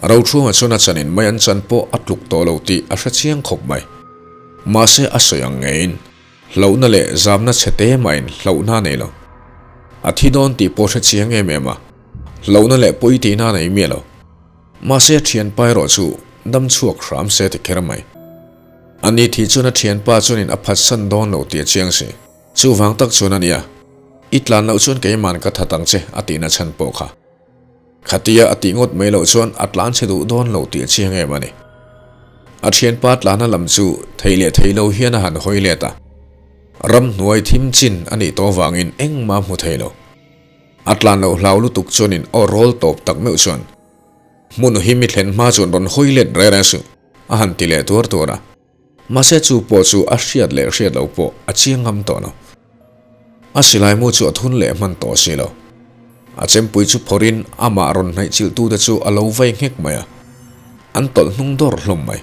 Rochhunga chuan a chanin mai an chan pawh a tluk tawh lo tih a hre chiang khawp mai. Mahse a sawi ang ngeiin hlauhna leh zamna chhe te mahin hlauhna a nei lo. A thi dawn tih pawh hre chiang em em a, hlauhna leh pawi tihna a nei miah lo. Mahse a thianpa erawh chu dam chhuak hram se ti kher mai. A ni thih chuan a thianpa chuanin a phatsan dawn lo tih a chiang si. Chuvang tak chuan a nia, I tlan loh chuan keiman ka that ang che a tihna chhan pawh kha. Khatia a tih ngawt mai loh chuan a tlan chhe duh dawn lo tih a chiang em a ni. A thianpa tlana lam chu thei leh thei lo hian a han hawi let a. Ramhnuai thim chin a nih tawh vangin engmah hmu thei lo. A tlan loh hlau lutuk chuanin aw rawl tawp tak meuh chuan hmun hi mi thlen hma chuan rawn hawi let reng reng suh a han ti leh tuar tuar a. Mahse chu pawh chu a hriat leh hriat loh pawh a chiang ngam tawh lo. A silai mu chu a thun leh hman tawh si lo. A chempui chu phawrhin amah rawn hnaih chilhtute chu a lo vai nghek mai a, an tawlh hnung dawr hlawm mai.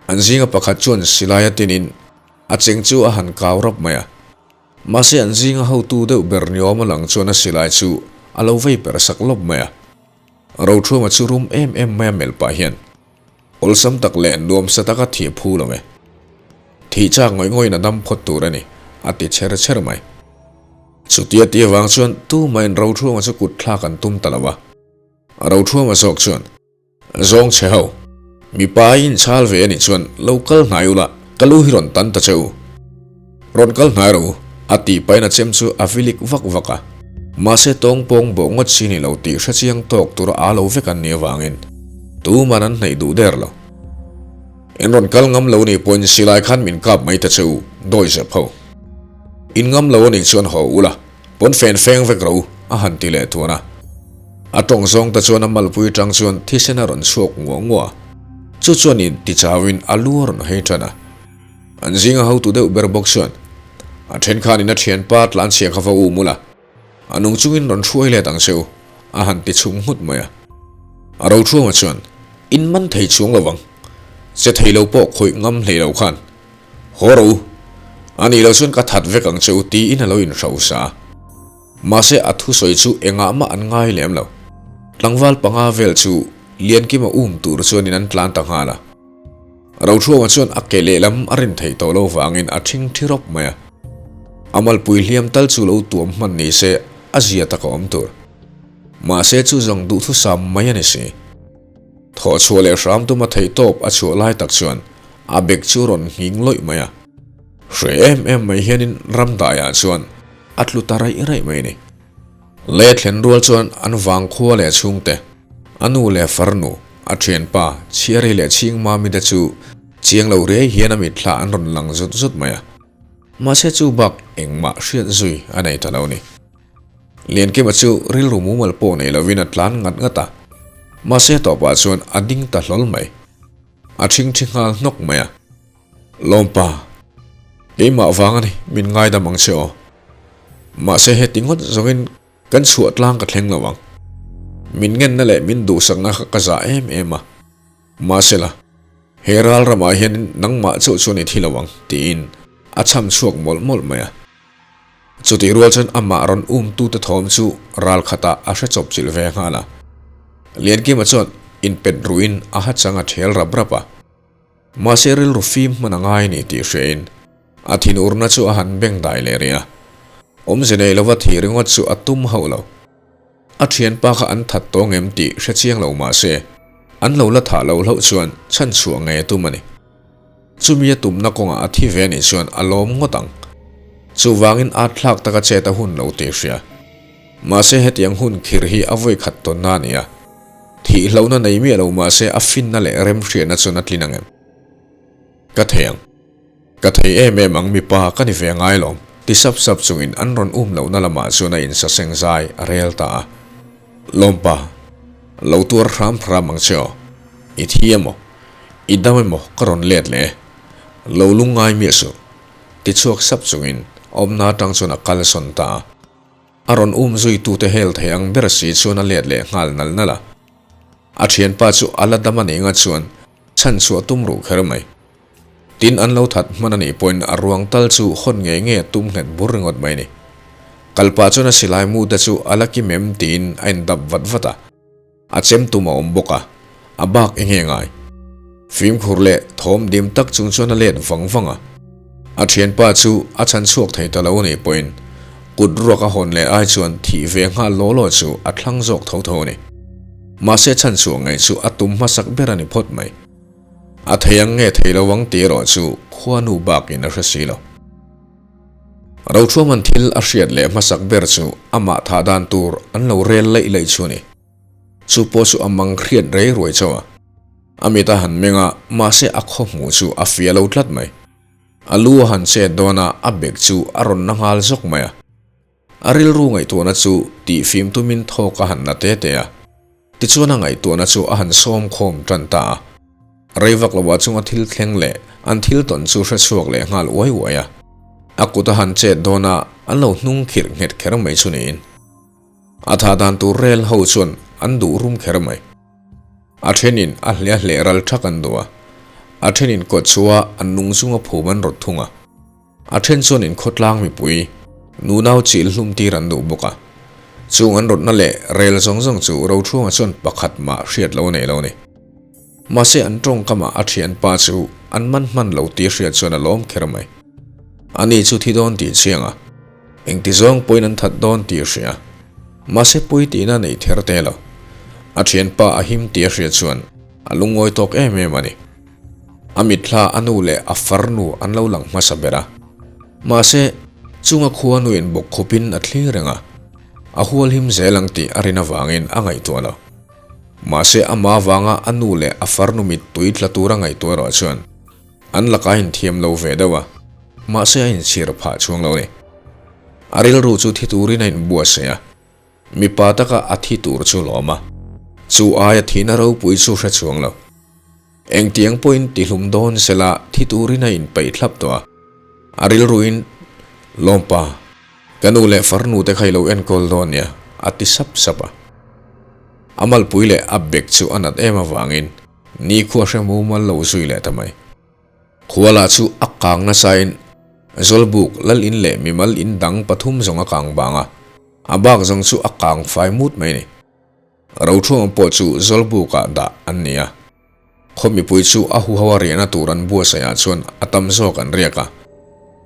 An zinga pakhat chuan silai a tinin a cheng chu a han kau rap mai a. Mahse an zinga hotu deuh ber niawm a lang chuan a silai chu a lo vei per sak lawp mai a. Rothruama chu rum em em mai a melh pah hian awlsam tak leh nuamsa taka thih a phu lo e. Thih chak ngawih ngawih in a dam phawt tur a ni, a ti chher chher mai. Chutia ti avang chuan tumahin Rothruama chu kut thlak an tum ta lo a. Rothruama zawk chuan. Zawng che ho, mipa i inchhal ve anih chuan lo kal hnai ula, ka lu hi rawn tan ta che u. Rawn kal hnai rawh u, a tih pahin a chem chu a vilik vak vak a. Mahse tawng pawng bawh ngawt si ni lo tih hre chiang tawk tura aa lo vek an nih avangin tuman an hnaih duh der lo. In rawn kal ngam lo nih pawhin silai khan min kap mai ta che u, dawi zep ho. In ngam lo anih chuan haw ula, Pawn fen feng vek ro a han ti leh thuan a. A tawng zawng te chuan a malpui tang chuan thisen a rawn chhuak nguah nguah a. Chu chuan in ti chauin a lu a rawn hei tan a. An zinga hotu deuh ber bawk chuan a then khanin a thianpa tlanchhia kha va um ula, a nung chungin rawn hruai let ang che u a han ti chhung nghut mai a. A rothuama chuan in man thei chuang lo vang, che thei lo pawh khawih ngam hlei lo khan Haw rawh u, a nih loh chuan ka that vek ang che u tiin a lo inhrosa a. Mahse a thusawi chu engah mah an ngai lem lo. Tlangval panga vel chu Liankima um tur chuanin an tlan ta nghal a. Rothruama chuan a ke lehlam a rin theih tawh lo vangin a thing thi rawp mai a. A malpui hliam tal chu lo tuam hman ni se a zia tak a awm tur. Mahse chu zawng duhthusam mai a ni si. Thawh chhuah leh hram tuma theih tawp a chhuah lai tak chuan a bek chu rawn nghing lawih mai a. Hre em em mai hianin ram daiah chuan a tlu ta raih raih mai a ni. Lei a thlen rual chuan an vang khua leh chhungte, a nu leh farnu, a thianpa, chhiari leh chhingmami te chu chiang lo riai hian a mitthla an rawn lang zut zut mai a. Mahse chu bak engmah hriat zui a nei ta lo a ni. Liankima chu rilru mumal pawh nei lovin a tlan ngat ngat a, mahse tawpah chuan a ding ta hlawl mai. A thingthi nghal hnawk mai a. Lawmpa, keimah vang a ni, min ngaidam ang che aw. Mahse heti ngawt zawngin kan chhuah tlang ka thleng lo ang. Min ngenna leh min duhsakna kha ka zah em em a. Mahsela, he ral ramah hianin nangmah chauh chuan i thi lo ang, tiin a chham chhuak mawlh mawlh mai a. Chutih rual chuan amah rawn umtute thawm chu ral khatah a hre chawp chilh ve nghal a. Liankima chuan inpet ruin a ha chang a thel rap rap a. Mahse rilru fim hman a ngai ni tih hriain a thinurna chu a han beng dai leh rih a. Awmze nei lova thih ringawt chu a tum hauh lo. A thianpa kha an that tawng em tih hre chiang lo mahse an lo la thah loh hlauh chuan chhanchhuah ngei a tum a ni. Chumi a tumna kawngah a thi ve nih chuan a lawm ngawt ang. Chuvangin at thlak taka chet a hun lo tih hria. Mahse hetiang hun khir hi a vawi khat tawnna a ni a. Thih hlauhna nei miah lo mahse a finna leh remhriatna chuan a tlin ang em? Ka thei ang. Ka thei em em ang mipa ka ni ve ngai lawm ti sap sap chungin an rawn um lohna lamah chuan a insaseng zai a rel ta a. Lawmpa, lo tuar hram hram ang che aw. I thi emaw? I dam emaw ka rawn let leh e. Lo lungngai miah suh. Ti chhuak sap chungin awmna atang chuan a kal sawn ta a. A rawn um zuitute hel thei ang ber si chuan a let leh nghal nal nal a. A thianpa chu a la dam a nih nga chuan chhan chhuah tum ruh kher mai. Tin an lo that hman a nih pawhin a ruang tal chu hawn ngei ngei a tum nghet bur ringawt mai a ni. Kalpah chuan a silai mu te chu a la kim em tiin a indap vat vat a. A chem tum a awm bawk a. A bak enge ngai? Fimkhur leh thawm dim tak chung chuan a let vang vang a. A thianpa chu a chhan chhuak thei ta lo a nih pawhin kut ruak a hawn leh ai chuan thih ve nghal law law chu a thlang zawk tho tho a ni. Mahse chhan chhuah ngei chu a tum hmasak ber a ni phawt mai. A thei ang nge thei lo ang tih erawh chu khuanu bakin a hre si lo. Rothuaman thil a hriat leh hmasak ber chu amah thah dan tur an lo rel laih laih chu a ni. Chu pawh chu a mang hriat rei ruai chauh a. A mit a han meng a, mahse a khaw hmuh chu a fia lo tlat mai. A lu a han chet dawn a, a bek chu a rawn na nghal zawk mai a. A rilru ngaihtuahna chu tih fim tumin thawk a han na te te a. Tichuan a ngaihtuahna chu a han sawm khawm tan ta a. Rei vak loah chunga thil thleng leh an thil tawn chu hre chhuak leh nghal uai uai a. A kut a han chet dawn a, an lo hnung khirh nghet kher mai chu niin. A thah dan tur rel ho chuan an duh rum kher mai. A thenin a hliah hleh ral thak an duh a, a thenin kawt chhuah an nung chunga phum an rawt thung a. A then chuan inkhawtlang mipui nunau chil hlum tir an duh bawk a. Chung an rawtna leh rel zawng zawng chu Rothuanga chuan pakhat mah hriat lo a nei lo a ni. Mahse an tawngkamah a thianpa chu an man hman lo tih hriat chuan a lawm kher mai. Ani chu thi dawn tih chiang a, engti zawng pawhin an that dawn tih a hria. Mahse pawi tihna nei ther te lo. A thianpa a him tih a hriat chuan a lungawi tawk em em a ni. A mitthla a nu leh a farnu an lo lang hmasa ber a. Mahse, chunga khua nuin bawk khupin a thlir reng a, a hual him zel ang tih a rin avangin a ngaihtuah lo. Mahse, amah avanga a nu leh a farnu mittui tla tura ngaihtuah erawh chuan an lakah a inthiam lo ve deuh a, mahse a inchhir phah chhuang lo a ni. A rilru chu thi turin a inbuatsaih a. Mipa taka a thi tur chu lawm a, chu aia thihna ropui chu hre chuang lo. Engtiang pawhin tihlum dawn sela thi turin a inpeih thlap tawh a, a rilruin, Lawmpa, ka nu leh farnu te kha i lo enkawl dawn nia, a ti sap sap a. A malpui leh a bek chu a nat em avangin nikhua hre mumal lo zui leh ta mai. Khuala chu a kang nasain Zawlbuk, Lal in leh mimal in dang pathum zawng a kang bang a, a bak zawng chu a kang fai mut mai a ni. Rothuama pawh chu Zawlbukah dah an ni a. Khaw mipui chu a huho a riahna tur an buatsaihah chuan a tam zawk an riak a.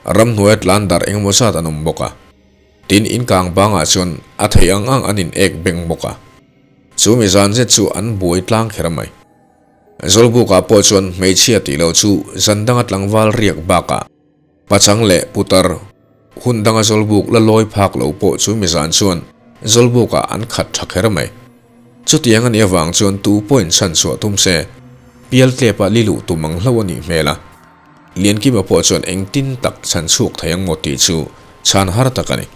Ramhnuaia tlan darh engemaw zat an awm bawk a. Tin, in kang bangah chuan a theih ang ang an in ek beng bawk a. Chu mi zan zet chu an buai tlang kher mai. Zawlbukah pawh chuan hmeichhia tih loh chu zan danga tlangval riak bakah pachang leh putar hun danga Zawlbuk la lawi phak lo pawh chu mizan chuan Zawlbukah an khat tha kher mai. Chutiang a nih avang chuan tu pawhin chhanchhuah tum se pialtlepah li luh tum ang hlo a nih hmel a. Liankima pawh chuan engtin tak chhanchhuak thei ang maw tih chu chhan har tak a ni.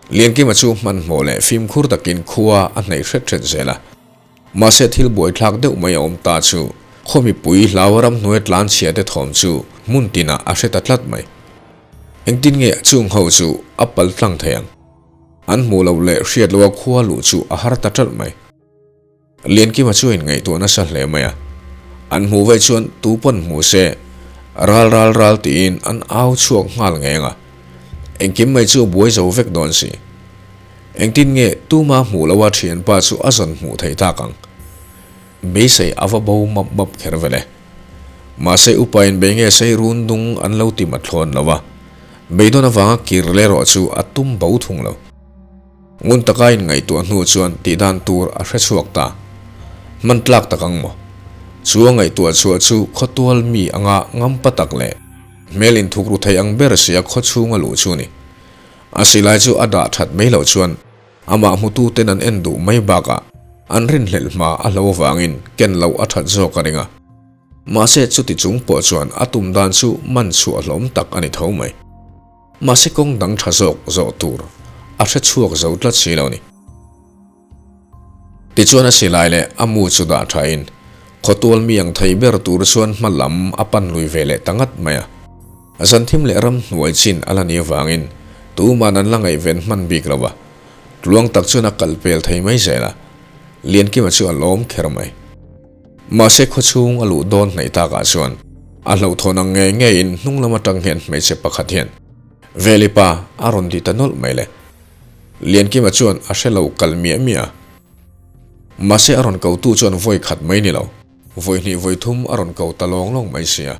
Liankima chu hmanhmawh leh fimkhur takin khua a hnaih hret hret zel a. Mahse thil buaithlak deuh mai a awm ta chu khaw mipui hlaua ramhnuai tlanchhia te thawm chu hmun tinah a hre ta tlat mai. Engtin nge chung ho chu a pal tlang thei ang? An hmuh loh leh hriat loha khua luh chu a har ta ṭalh mai. Liankima chu a inngaihtuah nasa hle mai a. An hmuh vaih chuan tu pawn hmu se ral ral ral tiin an au chhuak nghal ngeng a. Engkim mai chu a buai zo vek dawn si. Engtin nge tuma hmuh loha thianpa chu a zawn hmuh theih tak ang? Beisei a va bo map map kher vel e. Mahse upain bei nge sei run dung an lo ti mat thlawn lo a, beidawn avanga kir leh erawh chu a tum bo thung lo. Ngun taka inngaihtuah hnu chuan tihdan tur a hre chhuak ta. Hman tlak tak ang maw? Chu a ngaihtuah chhuah chu khawtual mi anga ngampa tak leh hmel inthukru thei ang ber sia khawchhunga luh chu a ni. A silai chu a dah that mai loh chuan amah hmututen an en duh mai bakah an rinhlelh hma a hlo avangin ken loh a that zawk a ring a. Mahse chuti chung pawh chuan a tum dan chu man chhuah hlawm tak a ni tho mai. Mahse kawng dang tha zawk zawh tur a hre chhuak zo tlat si lo ni. Tichuan a silai leh a mu chu dah thain khawtual mi ang thei ber tur chuan hma lam a pan lui ve leh ta ngat mai a. Zanthim leh ram hnuai chin a la ni avangin tuman an la ngaihven hman bik lo a, tluang tak chuan a kal pel thei mai zel a, Liankima chu a lawm kher mai. Mahse khawchhung a luh dawn hnaih takah chuan a hlauhthawn ang ngei ngeiin hnung lam atang hian hmeichhe pakhat hian Velipa a rawn ti ta nawlh mai le. Liankima chuan a hre lo kal miah miah a. Mahse a rawn kotu chuan vawi khat mai ni lo, vawi hnih vawi thum a rawn ko ta lawng lawng mai sia.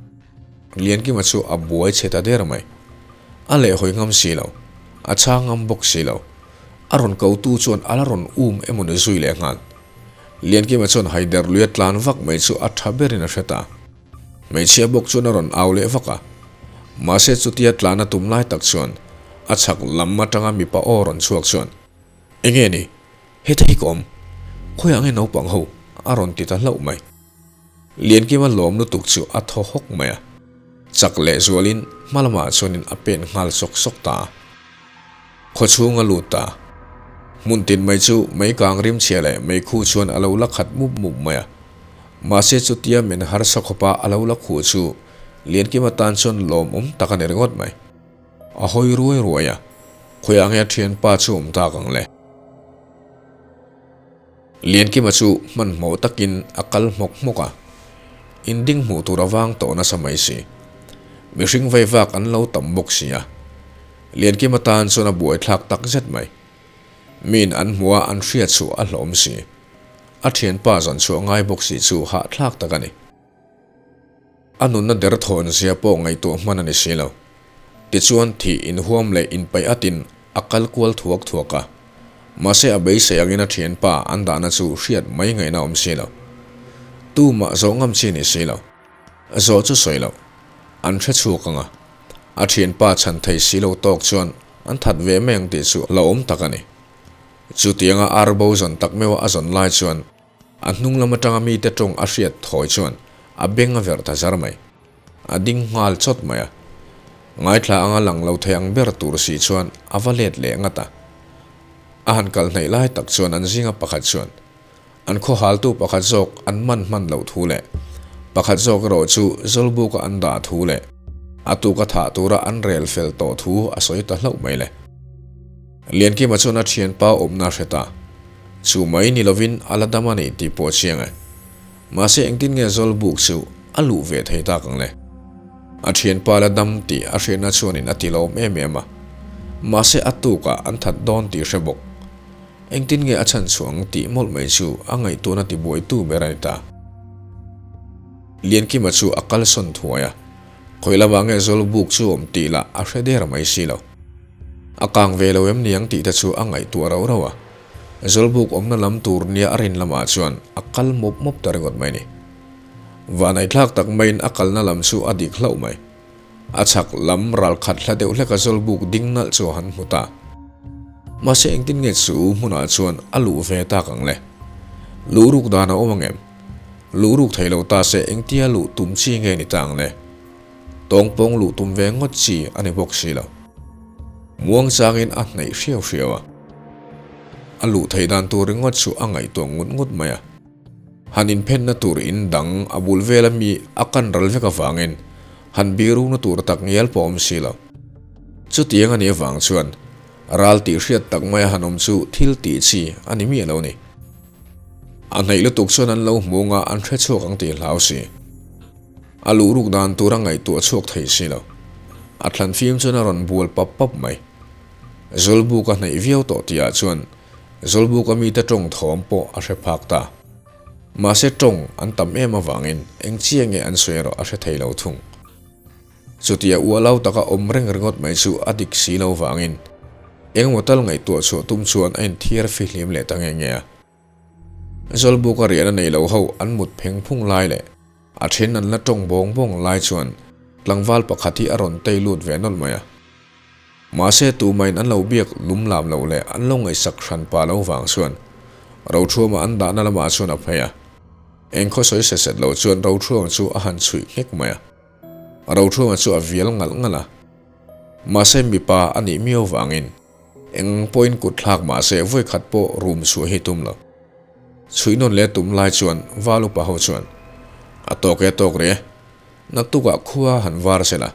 Liankima chu a buai chhe ta der mai. A lehhawi ngam si lo, a chhang ngam bawk si lo. A rawn kotu chuan a la rawn um emaw ni zui leh nghal. Liankima chuan haider luia tlan vak mai chu a tha berin a hre ta. Hmeichhia bawk chuan a rawn au leh vak a. Mahse chutia tlan a tum lai tak chuan a chhak lam atanga mipa aw rawn chhuak chuan, Enge ni? Heta hi ka awm. Khawiah nge naupang ho? a rawn ti ta hlauh mai. Liankima lawm lutuk chu a thaw hawk mai a. Chak leh zualin hma lamah chuanin a pen nghal sawk sawk ta a. Khawchhung a lut ta. Hmun tin mai chu mei kang rimchhia leh mei khu chuan a lo la khat mup mup mai a. Mahse chutia men harsa khawpa a lo la khuh chu Liankima tan chuan lawmawm tak a ni ringawt mai. A hawi ruai ruai a, khawiah nge a thianpa chu awm tak ang le? Liankima chu hmanhmawh takin a kal hmawk hmawk a, in ding hmuh tur a vang tawh nasa mai si. Mihring vei vak an lo tam bawk si a, Liankima tan chuan a buaithlak tak zet mai. Miin an hmuh a an hriat chhuah a hlawm si. A thianpa zawn chhuah ngai bawk si chu hahthlak tak a ni. A nunna derthawn zia pawh ngaihtuah hman a ni si lo. Tichuan thih inhuam leh inpaih atin a kal kual thuak thuak a. Mahse a beisei angin a thianpa an dahna chu hriat mai ngaihna awm si lo. Tumah zawh ngam chi ni si lo. Zawh chu sawi loh. An hre chhuak ang a. A thianpa chhan thei si lo tawk chuan an that ve mai ang tih chu la awm tak a ni. Chutianga ar bo zawn tak meuha a zawn lai chuan A hnung lam atanga mite tawng a hriat thawi chuan a beng a verh ta zar mai. A ding nghal chawt mai a. Ngaithla anga lang lo thei ang ber tur si chuan a va let leh ngat a. A han kal hnaih lai tak chuan an zinga pakhat chuan an khaw haltu pakhat zawk an man hman loh thu leh pakhat zawk erawh chu Zawlbuka an dah thu leh a tuka thah tura an rel fel tawh thu a sawi ta hlauh mai le. Liankima chuan a thianpa awmna a hre ta. Chu mai ni lovin a la dam a ni tih pawh a chiang e. Mahse engtin nge Zawlbuk chu a luh ve thei tak ang le? A thianpa la dam tih a hriatna chuanin a ti lawm em em a. Mahse a tukah an that dawn tih hre bawk. Engtin nge a chhan chhuah ang tih mawlh mai chu a ngaihtuahna tibuaitu ber a ni ta. Liankima chu a kalsawn thuai a. Khawi lamah nge Zawlbuk chu awm tih lah a hre der mai si lo. A kang ve lo em niang tih te chu a ngaihtuah rauh rauh a. Zawlbuk awmna lam tur nia a rin lamah chuan a kal mawp mawp ta ringawt mai ni. Vanaithlak tak maiin a kalna lam chu a dik hlauh mai. A chhak lam ral khat hla deuh hleka Zawlbuk ding nalh chu a han hmu ta. Mahse engtin nge chu hmunah chuan a luh ve tak ang le? Luh ruk dan a awm ang em? Luh ruk thei lo ta se engtia luh tum chi nge ni ta ang le? Tawngpawng luh tum ve ngawt chi a ni bawk si lo. Muang changin a hnaih hriau hriau a. A luh theih dan tur ringawt chu a ngaihtuah ngut ngut mai a. Han inphenna tur in dang a bul vela mi a kan ral vek avangin han birukna tur tak ngial pawh awm si lo. Chutiang a nih avang chuan ral tih hriat tak maia han awm chu thil tih chi a ni miah lo ni. A hnaih lutuk chuan an lo hmu nga an hre chhuak ang tih hlau si. A luh ruk dan tur a ngaihtuah chhuak thei si lo. A thlan fim chuan a rawn bual pap pap mai. Zawlbuk a hnaih viau tawh tihah chuan Zawlbuka mite tawng thawm pawh a hre phak ta. Mahse tawng an tam em avangin eng chiah nge an sawi erawh a hre thei lo thung. Chutia ualau taka awm reng ringawt mai chu a dik si lo vangin engemaw tal ngaihtuah chhuah tum chuan a inthiar fihlim leh ta nge nge a. Zawlbuka riahna nei lo ho an mut pheng phung lai leh a then an la tawng bawng bawng lai chuan tlangval pakhat hi a rawn tei lut ve nawlh mai a. Mahse tumahin an lo biak lum lam loh leh an lo ngaihsak hran pa lo vang chuan Rothuama an dahna lamah chuan a phei a. Engkhaw sawi set set lo chuan Rothuama chu a han chhuih nghek mai a. Rothuama chu a vial ngalh ngalh a. Mahse mipa a nih miau vangin eng pawhin kut thlak mahse vawikhat pawh rum chhuah hi tum lo. Chhuih nawn leh tum lai chuan Val upa ho chuan a tawk e tawk rih e, naktukah khua han var sela.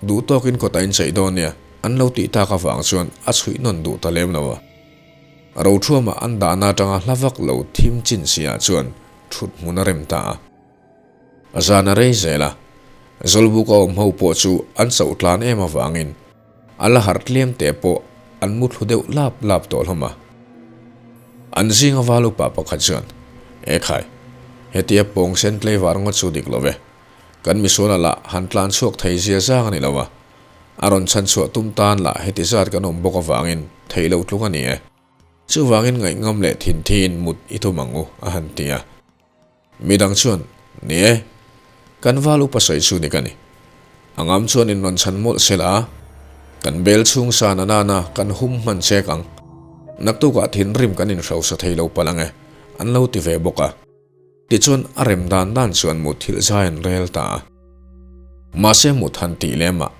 Duh tawkin kawt a incheih dawn nia, an lo tih tak avang chuan a chhuih nawn duh ta lem lo a. Rothuama an dahna atanga hla vak lo thim chin siah chuan thut hmun a rem ta a. A zan a rei zel a, Zawlbuk a awm ho pawh chu an chauh tlan em avangin a la harh tlem te pawh an mu thlu deuh lap lap tawh hlawm a. An zinga val upa pakhat chuan, Ekhai, hetia pawng sen tlaivar ngawt chu dik lo ve. Kan misuala lah han tlan chhuak thei zia zang a ni lo a, a rawn chhan chhuah tum tan lah heti zat kan awm bawk avangin theih loh tluk a ni e. Chuvangin ngaihngam leh thinthiin mut i tum ang u, a han ti a. Midang chuan, Ni e, kan val upa sawi chu ni ka ni. A ngam chuan in rawn chhan mawlh se la, kan bel chhung san a nana kan hum hman chek ang. Naktukah thinrim kan inhrosa thei lo palh ang e, an lo ti ve bawk a. Tichuan a rem dan dan chuan mutthilh zai an rel ta a. Mahse mut han tih lem ah,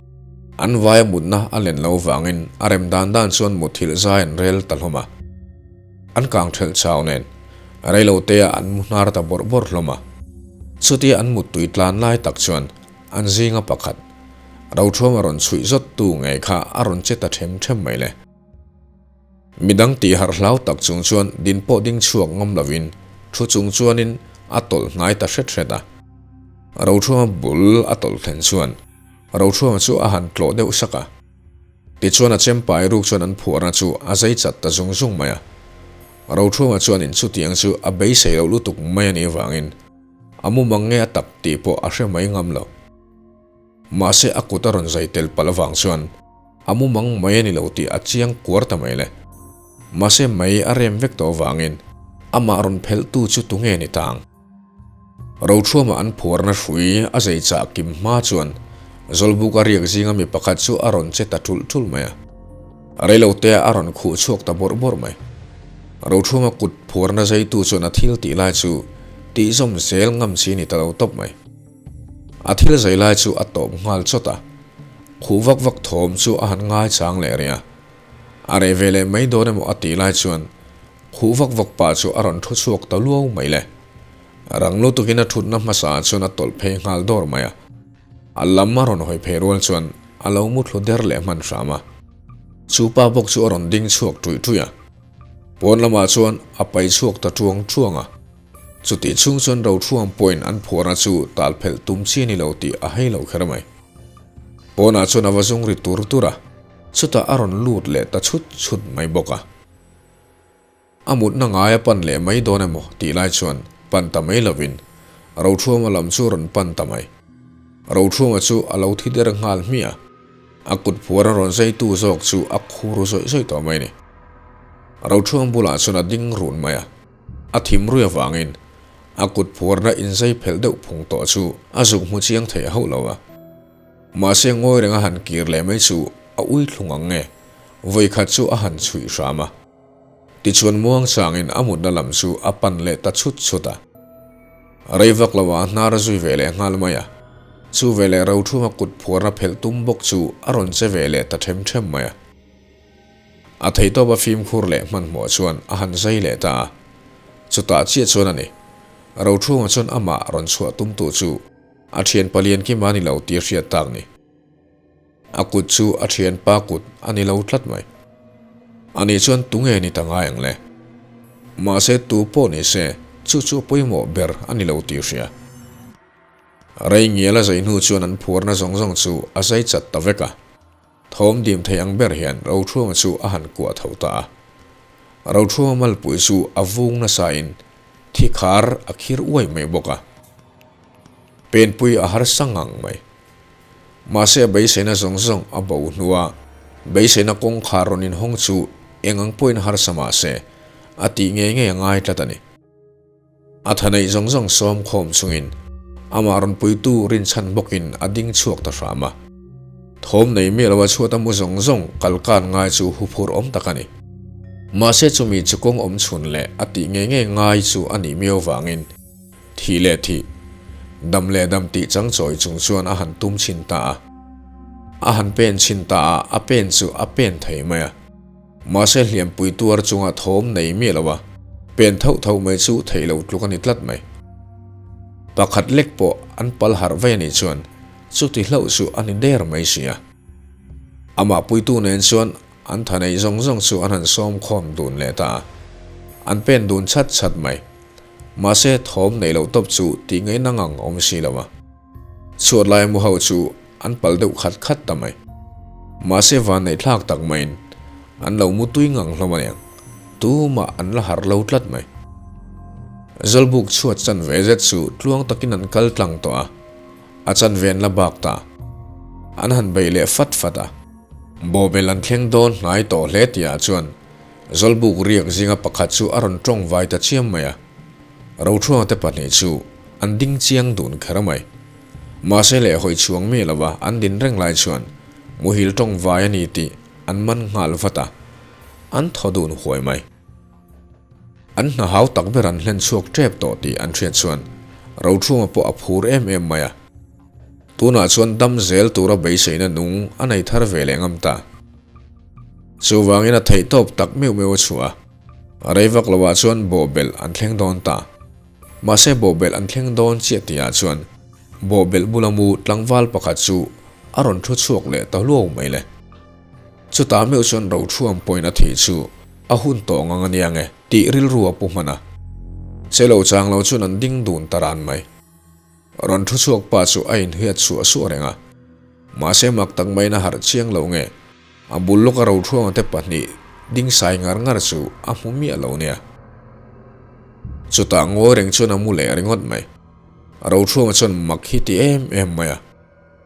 an vaia mutna a len lo vangin a rem dan dan chuan mutthilh zai an rel ta hlawm a. An kang thelh chau nen, reilo te ah an mu hnar ta bawrh bawrh hlawm a. Chutia an muttui tlan lai tak chuan an zinga pakhat, Rothuam a rawn chhuih zawt tu ngei kha a rawn che ta them them mai le. Midang tih harh hlau tak chung chuan din pawh ding chhuak ngam lovin thu chung chuanin a tawlh hnai ta hret hret a. Rothuama bul a tawlh thlen chuan Rothuama chu a han tlawh deuh sak a. Tichuan a chempai ruk chuan an phuarna chu a zai chat ta zung zung mai a. Rothuama chuan in chutiang chu a beisei loh lutuk mai a nih avangin a mumang nge a tak tih pawh a hre mai ngam lo. Mahse a kut a rawn zai tel palh avang chuan a mumang mai a ni lo tih a chiang kuar ta mai le. Mahse mai a rem vek tawh avangin amah rawn phelh tu chu tunge ni ta ang? Rothuama an phuarna hrui a zai chah kim hma chuan Zawlbuk a riak zinga mi pakhat chu a rawn che ta ṭulh ṭulh mai a. Reilotea a rawn khuh chhuak ta bawrh bawrh mai. Rothuama kut phuarna zaitu chuan a thil tih lai chu tihzawm zel ngam chi ni ta lo tawp mai. A thil zai lai chu a tawp nghal chawt a, khuh vak vak thawm chu a han ngai chang leh rih a. A reh ve leh mai dawn emaw a tih lai chuan khuh vak vak pah chu a rawn thu chhuak ta luau mai le. Rang lutukin a thutna hmasa ah chuan a tawlh phei nghal dawr mai a. A lam a rawn hawi phei rual chuan a lo mu thlu der leh hman hram a. Chu pa bawk chu a rawn ding chhuak ṭuih ṭuih a. Pawn lamah chuan a pai chhuak ta ṭuang ṭuang a. Chutih chhung chuan Rothuam pawhin an phuarna chu tal phelh tum chi a ni lo tih a hei lo kher mai. Pawnah chuan a va zung ri tur tur a, chutah a rawn lut leh ta chhut chhut mai bawk a. A mutna ngai a pan leh mai dawn emaw tih lai chuan pan ta mai lovin Rothuama lam chu a rawn pan ta mai. Rothuama chu a lo thi der nghal hmiah a. A kut phuar a rawn zaitu zawk chu a khur zawih zawih tawh mai a ni. Rothuam bulah chuan a ding run mai a. A thim rui avangin a kut phuarna inzai phelh deuh phung tawh chu a zuk hmu chiang thei hauh lo a. Mahse ngawi renga han kir leh mai chu a ui thlung ang nge, vawikhat chu a han chhuih hram a. Tichuan muang changin a mutna lam chu a pan leh ta chhut chhut a. Rei vak lo ah hnar a zui ve leh nghal mai a. Chu veleh Rothuma kut phuarna phelh tum bawk chu a rawn che ve leh ta them them mai a. A theihtawp a fimkhur leh hmanhmawh chuan a han zai leh ta a. Chutah chiah chuan a ni. Rothunga chuan amah rawn chhuah tumtu chu a thian palian kim a ni lo tih a hriat tak ni. A kut chu a thianpa kut a ni lo tlat mai. Ani chuan tunge ni ta ngai ang le? Mahse tu pawh ni se chu chu a pawimawh ber a ni lo tih hria. Rei ngial a zai hnu chuan an phuarna zawng zawng chu a zai chat ta vek a. Thawm dim thei ang ber hian Rothuama chu a han kuah tho ta a. Rothuama malpui chu a vung nasain thi khar a khir uai mai bawk a. Penpui a harsa ngang mai. Mahse a beiseina zawng zawng a bo hnua beiseina kawngkhar rawn inhawng chu eng ang pawhin harsa mahse a tih ngei ngei a ngai tlat a ni. A tha neih zawng zawng sawm khawm chungin amah rawn puitu rinchhan bawkin a ding chhuak ta hram a. Thawm nei miah loa chhuat a mu zawng zawng kal kan ngai chu huphur awm tak a ni. Mahse chumi chu kawng awm chhun leh a tih ngei ngei ngai chu a nih miau vangin thih leh thih, dam leh dam tih chang chawi chung chuan a han tum chhin ta a. A han pen chhin ta a, a pen chu a pen thei mai a. Mahse hliampui tuar chunga thawm nei miah lo a, pen thauh thauh mai chu theih lo tluk a ni tlat mai. Pakhat lek pawh an pal harh vei a nih chuan chuti hlauh chu a ni der mai si a. Amah puitu nen chuan an tha neih zawng zawng chu an han sawm khawm dun leh ta a, an pen dun chat chat mai. Mahse thawm neih loh tawp chu tih ngaihna ngang awm si lo a. Chhuat lai mu ho chu an pal deuh khat khat ta mai. Mahse van neih thlak tak maiin an lo mu tui ngang hlawm a niang. Tumah an la harh lo tlat mai. Zawlbuk chhuat chanve zet chu tluang takin an kal tlang tawh a, a chanve an la bak ta. An han beih leh fat fat a. Bawhbel an thleng dawn hnai tawh hle tihah chuan Zawlbuk riak zinga pakhat chu a rawn tawng vai ta chiam mai a. Rothruanga te pahnih chu an ding chiang dun kher mai. Mahse leh hawi chhuang mi lova an din reng lai chuan muhil tawng vai a ni tih an man nghal vat a. An thaw dun huai mai. An hna hau tak ber an hlen chhuak tep tawh tih an hriat chuan Rothruanga pawh a phur em em mai a. Tunah chuan dam zel tura beiseina nung a nei thar ve leh ngam ta. Chuvangin a theihtawp tak meuh meuh a chhuah a. A rei vak loah chuan bawhbelh an thleng dawn ta. Mahse bawhbelh an thleng dawn chiah tihah chuan bawhbelh bula mu tlangval pakhat chu a rawn thu chhuak leh ta hluau mai le. Chutah meuh chuan Rothruam pawhin a thih chu a hun tawh ngang a nia nge tih rilru a pu hman a. Che lo chang lo chuan an ding dun ta ran mai. Rawn thu chhuak pa chu a inhriat suah suah reng a. Mahse mak tak maiin a harh chiang lo nge a bul lawka Rothruanga te pahnih ding sai ngar ngar chu a hmu miah lo nia. Chutah ngawi reng chuan a mu leh ringawt mai. Rothruanga chuan mak hi ti em em mai a.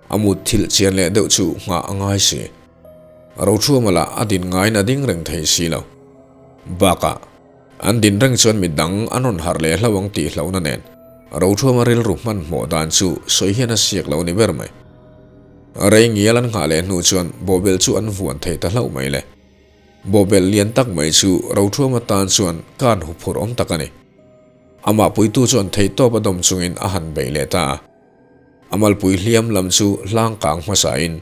A mut thilh chian leh deuh chu nghah a ngai si. Rothruama lah a din ngaiin a ding reng thei si lo. Bakah, an din reng chuan mi dang an rawn harh leh hlo ang tih hlauhna nen Rothruama rilru hmanhmawh dan chu sawi hian a siak lo ni ber mai. Rei ngial an nghah leh hnu chuan bawhbel chu an vuan thei ta hlauh mai le. Bawhbel lian tak mai chu Rothruama tan chuan kan huphurh awm tak a ni. Amah puitu chuan theihtawp a dawm chungin a han bei leh ta a. A malpui hliam lam chu hlang kang hmasain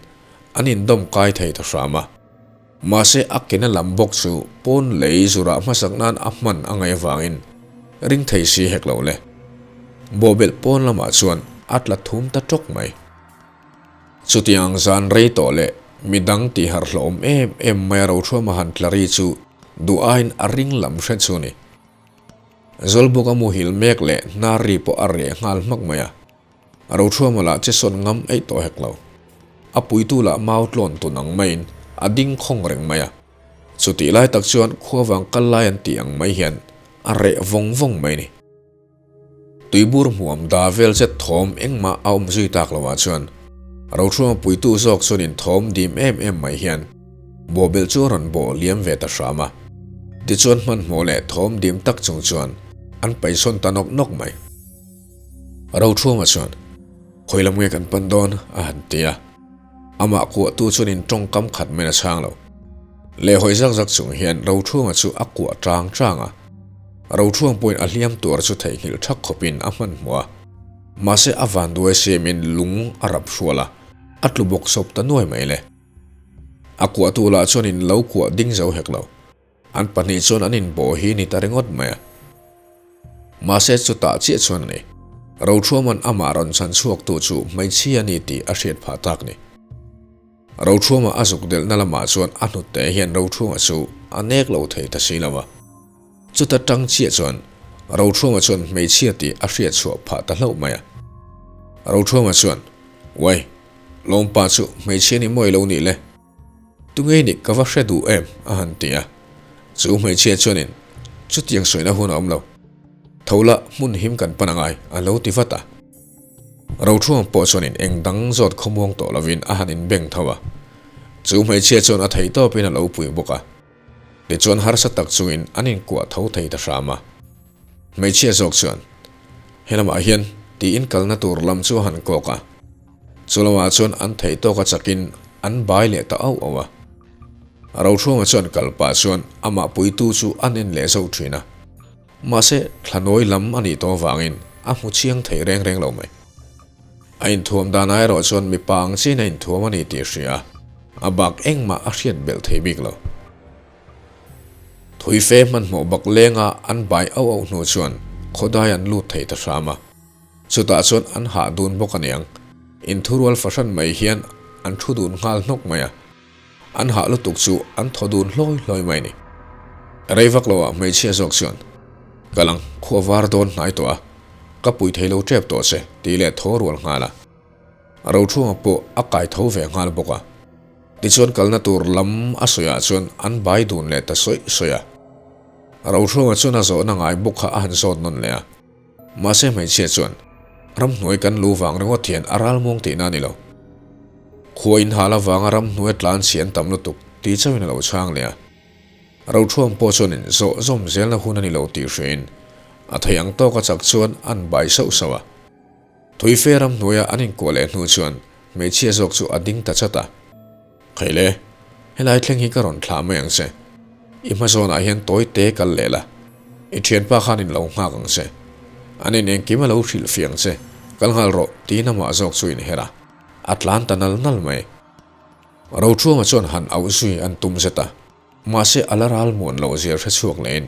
an indawm kai thei ta hram a. Mahse a kena lam bawk chu pawn lei zurah hmasak nan a hman a ngaih avangin ring thei si hek lo le. Bawhbelh pawn lamah chuan a tla thum ta tawk mai. Chutiang zan rei tawh leh midang tihharh hlawm em em mai a Rothruama han tla ri chu duh aiin a ring lam hre chu ni. Zawlbuk a muhil mek leh hnar ri pawh a reh nghal hmak mai a. Rothruama lah che sawn ngam eih tawh hek lo. A puitu lah mau tlawn tun ang maiin a ding khawng reng mai a. Chutih lai tak chuan khua vang kal lai an tih ang mai hian a reh vawng vawng mai ni. Tuibur hmuam da vel zet thawm engmah a awm zui tak loah chuan Rothruama puitu zawk chuan in thawm dim em em mai hian Bawhbelh chu a rawn bawh liam ve ta hram a. Tichuan hmanhmawh leh thawm dim tak chung chuan an paisawn ta nawk nawk mai. Rothruama chuan, Khawi lam nge kan pan dawn? a han ti a. Amah kuahtu chuan in tawngkam khat men a chhang lo. Lehhawi zak zak chung hian Rothruama chu a kuah tang tang a. Rothruam pawhin a hliam tuar chu theihnghilh thak khawpin a hmanhmawh a. Mahse a vanduai siamin lung a rap hrual a, a tlu bawk sawp ta nuai mai le. A kuahtu lah chuan in lo kuah ding zo hek lo. An pahnih chuan an inbawh hi ni ta ringawt mai a. Mahse chutah chiah chuan a ni. Rothruama'n amah rawn chhan chhuaktu chu hmeichhia a ni tih a hriat phah tak ni. Rothruama a zuk delhna lamah chuan a hnute hian Rothruama chu a nek lo thei ta si lo a. Chuta tang chiah chuan Rothruama chuan hmeichhia tih a hriat chhuah phah ta hlauh mai a. Rothruama chuan, Uai! Lawmpa chu hmeichhia ni mawi lo nih le. Tunge nih ka va hre duh em? a han ti a. Chu hmeichhia chuanin chutiang sawina hun a awm lo. Tho la hmun him kan pan angai a lo ti vat a. Rothuang pawh chuanin eng dang zawt khawmuang tawh lovin a han inbeng tho a. Chu hmeichhia chuan a theihtawpin a lo pui bawk a. Tichuan harsa tak chungin an inkuah tho thei ta hram a. Hmeichhia zawk chuan, He lamah hian tiin kalna tur lam chu a han kawk a. Chu lamah chuan an theih tawk a chakin an bai leh ta auh auh a. Rothruanga chuan kal pah chuan amah puitu chu an en leh zauh thin a. Mahse, thlanawi lam a nih tawh avangin a hmu chiang thei reng reng lo mai. A inthuam danah erawh chuan mipa ang chiin a inthuam a ni tih a hria a, a bak engmah a hriat belh thei bik lo. Thui fe hmanhmawh bak lenga an bai auh auh hnu chuan khawdai an lut thei ta hram a. Chutah chuan an hah dun bawk aniang. Inthurual fahran mai hian an thu dun nghal hnawk mai a. An hah lutuk chu an thaw dun hlawi hlawi mai a ni. Rei vak loah hmeichhia zawk chuan, Ka lang khua var dawn hnai tawh a, ka pui thei lo tep tawh che, tih leh thaw rual nghal a. Rothunga pawh a kai tho ve nghal bawk a. Tichuan kalna tur lam a sawiah chuan an bai dun leh ta sawi sawi a. Rohruanga chuan a zawhna ngai bawk kha a han zawt nawn leh a. Mahse hmeichhia chuan, Ramhnuai kan lu vang ringawt hian a ralmuang tihna a ni lo. Khua inhal avanga ramhnuai tlan chhi an tam lutuk tih chauhin a lo chhang leh a. Rohruang pawh chuanin zawh zawm zelna hun a ni lo tih hriain a theih ang tawka chak chuan an bai sauh sauh a. Thuife ramhnuaia an inkuah leh hnu chuan hmeichhia zawk chu a ding ta chat a. Khaile, helai thleng hi ka rawn thlah mai ang che. I hma zawnah hian tawi te kal leh la. I thianpa khan in lo nghak ang che. An in engkim a lo hrilh fiang che. Kal nghal rawh, tiin amah zawk chu inher a. A tlan ta nal nal mai. Rochuanga chuan han auh zui an tum zet a. Mahse a la ral muan loh zia hre chhuak lehin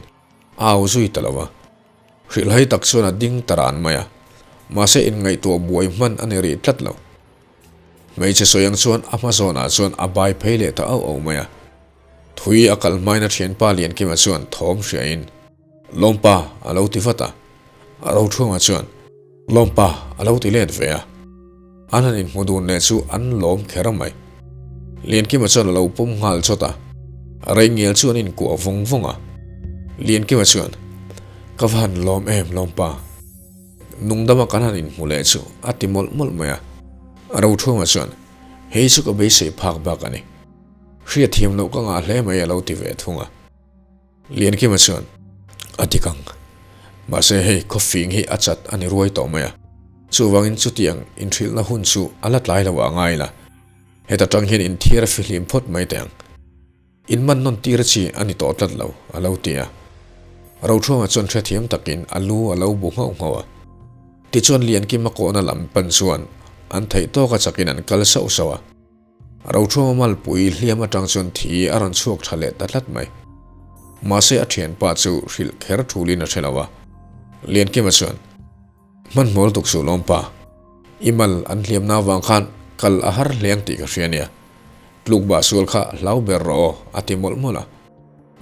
a au zui ta lo a. Hrilhhai tak chuan a ding ta ran mai a. Mahse inngaihtuah buai hman a ni rih tlat lo. Hmeichhe sawi ang chuan a hma zawnah chuan a bai phei leh ta auh auh mai a. Thui a kal hmain a thianpa Liankima chuan thawm hriain, Lawmpa a lo ti vat a. Rothunga chuan, Lawmpa a lo ti let ve a. An han inhmu dun leh chu an lawm kher mai. Liankima chuan a lo pawm nghal chawt a. Reingial chu an inkuah vawng vawng a. Liankima chuan, Ka va han lawm em Lawmpa. Nungdama kan han inhmu leh chu a ti mawlh mawlh mai a. Rothunga chuan, Hei chu ka beisei phak bak a ni. Hriatthiam loh ka ngah hle mai a lo ti ve thung a. Liankima chuan, A dik ang. Mahse hei khawfing hi a chat a ni ruai tawh mai a. Chuvangin chutiang inhrilhna hun chu a la tlai lo ah ngai la. Heta tang hian inthiar a fihlim phawt mai teh ang. In man nawn tir chi a ni tawh tlat lo, a lo ti a. Rothruanga chuan hrethiam takin a lu a lo bu nghauh nghauh a. Tichuan Liankima kawhna lam pan chuan an theih tawka chakin an kal sauh sauh a. Rothruanga malpui hliam atang chuan thi a rawn chhuak tha leh ta tlat mai. Mahse a thianpa chu hrilh kher thulin a hre lo a. Liankima chuan, Hmanhmawr tuk suh lawmpa, i mal an hliamna avang khan kal a har hle ang tih ka hria nia. Tluk bah sual kha hlau ber rawh aw, a ti mawlh mawlh a.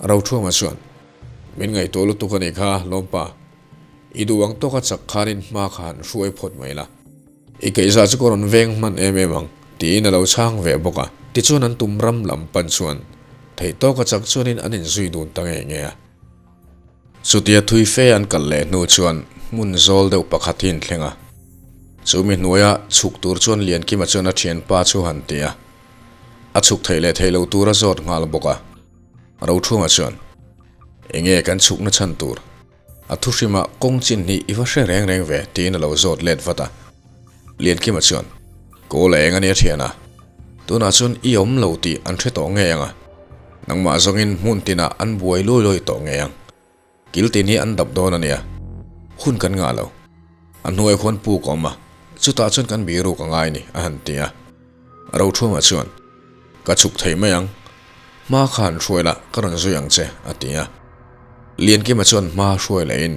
Rothruanga chuan, Min ngaihtuah lutuk a nih kha lawmpa, i duh ang tawka chak khanin hma kha han hruai phawt mai la. I keihzah chu ka rawn veng hman em em ang, tiin a lo chhang ve bawk a. Tichuan an tum ram lam pan chuan theih tawka chak chuanin an inzui dun ta ngei ngei a. Chutia thui fe an kal leh hnu chuan hmun zawl deuh pakhat hi an thleng a. Chu mi hnuaia chhuk tur chuan Liankima chuan a thianpa chu han ti a. A chhuk theih leh theih loh tur a zawt nghal bawk a. Rothunga chuan, Enge kan chhukna chhan tur? A thuhrimah kawng chin hi i va hre reng reng ve tiin a lo zawt let vat a. Liankima chuan, Kawl a eng a nia thian a, tunah chuan i awm lo tih an hre tawh ngei ang a, nangmah zawngin hmun tinah an buai luai luai tawh ngei ang. Kil tin hi an dap dawn a nia, hun kan ngah lo. A hnuai khuan puk a awm a, chutah chuan kan biruk a ngai ni a han ti a. Rothunga chuan, Ka chhuk thei mai ang. Hma kha han hruai la, ka rawn zui ang che, a ti a. Liankima chuan hma hruai lehin